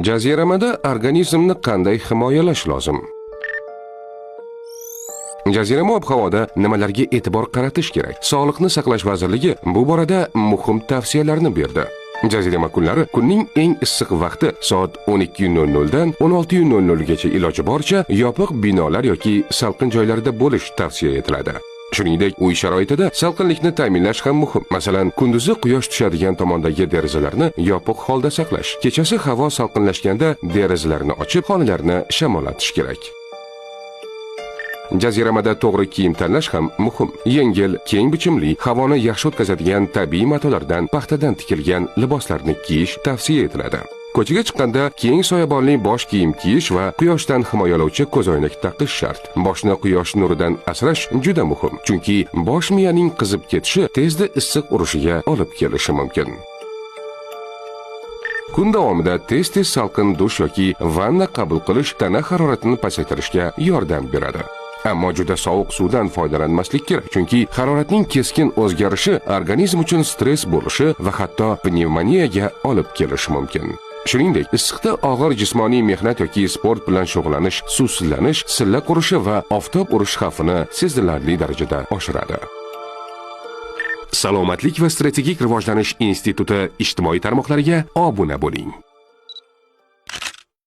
Jaziramada organizmni qanday himoyalash lozim? Jazirama ob-havoda nimalarga e'tibor qaratish kerak? Sog'liqni saqlash vazirligi bu borada muhim tavsiyalarni berdi. Jazirama kunlari kunning eng issiq vaqti soat 12:00 dan 16:00 gacha iloji boricha yopiq binolar yoki salqin joylarda bo'lish tavsiya etiladi. Shuningdek, uy sharoitida salqinlikni ta'minlash ham muhim. Masalan, kunduzi quyosh tushadigan tomondagi derazalarni yopiq holda saqlash. Kechasi havo salqinlashganda derazalarni ochib, xonalarni shamollatish kerak. Jaziramada to'g'ri kiyim tanlash ham muhim. Yengil, keng bichimli, havoni yaxshi o'tkazadigan tabiiy matolardan, paxtadan tikilgan liboslarni kiyish tavsiya etiladi. Ko'chaga chiqqanda keng soyabonli bosh kiyim kiyish va quyoshdan himoyalovchi ko'zoynak taqish shart. Boshni quyosh nuridan asrash juda muhim, chunki bosh miyaning qizib ketishi tezda issiq urishiga olib kelishi mumkin. Kun davomida tez-tez salqin dush yoki vanna qabul qilish tana haroratini pasaytirishga yordam beradi. Ammo juda sovuq suvdan foydalanmaslik kerak, chunki haroratning keskin o'zgarishi organizm uchun stress bo'lishi va hatto pnevmoniyaga olib kelishi mumkin. Shuningdek, issiqda og'ir jismoniy mehnat yoki sport bilan shug'ullanish suvsizlanish, silla qurishi va oftob urish xavfini sezilarli darajada oshiradi. Salomatlik va strategik rivojlanish instituti ijtimoiy tarmoqlariga obuna bo'ling.